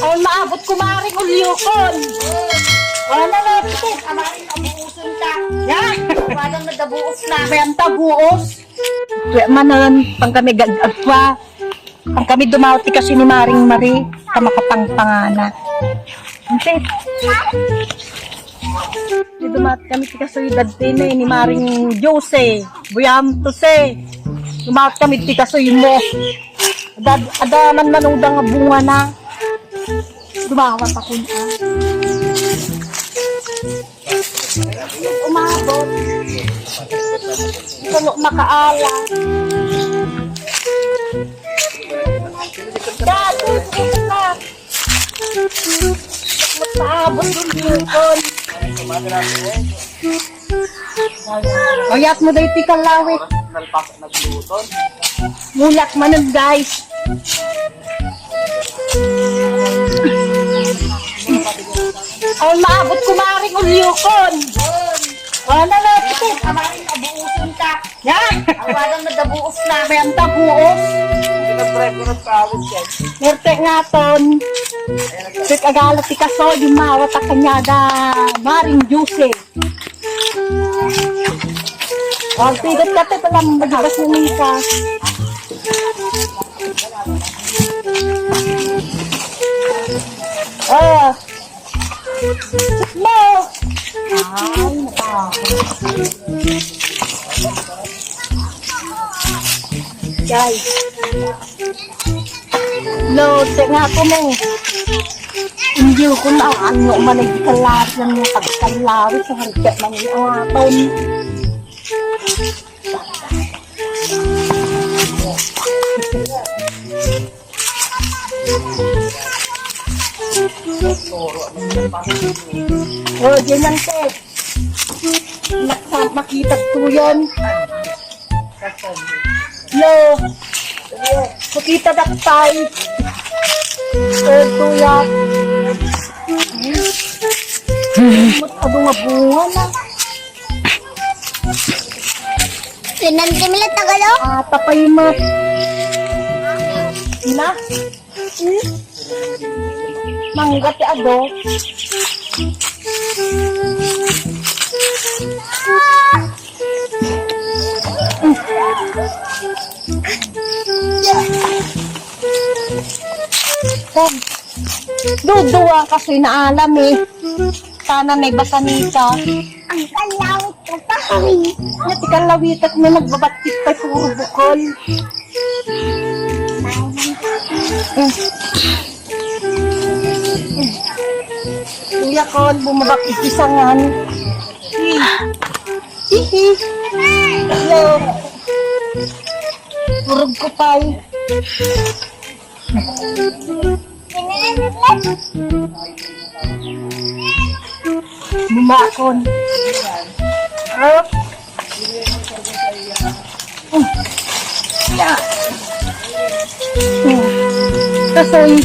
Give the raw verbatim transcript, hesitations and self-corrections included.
Ay, maabot, kumaring ulyokon. Wala na, ito. Kamaring abuuson ka. Ya? Wala na, dabuos na. May ang tabuos. Kaya manan, pang kami gag-agpa. Pang kami dumaw ti kaso ni Maring Marie, kamakapangpangana. Ante. Di dumat kami ti kasoy dadti ni, ni Maring Jose, Buyam Tose. Dumat kami ti kasoy mo. Dad, ada man manungda nga bunga na. Dumawat ako na. Umabot. Ito no makaala. Dad, ito ka. Paabot yung lukon. Ayat mo daw iti kalawit. Mulak manen, guys. Ay, maabot, kumaring ulyokon. Wala na, ito. Kamaring abuuson ka. Ya? Awadan na, dabuos na. May ang tabuos. Perte nga ton. Pit agala ti kaso, di mawat a kanyada. Maring Jose. Oh, pigat ka, te, pala magibas na nika. Oh. Mo. Ay, natakot. Guys. Lote nga ako mo. Hindi ko na ano man nagkalaran ng pagkalaran sa harga ng aton. Oh, diyan lang, te. Nak-, makita ko yan. Lo, makita daktay. Oh, kuya. Mat-, adu nga bunga na. Pinantim lang, Tagalo. Ah, tapay mo. Na? Hmm? Mangga ti ado. Duduwa kasi naalam eh. Sana may basanika. Ang kalawit ko pa kami. Iti kalawitak na nagbabatkit pa puro bukol. Kuya ko, bumabak ikisangan. Hihi. Hello. Urog ko pa'y. Bumakon. Oh. Oh. Ya. Oh. Kasoy.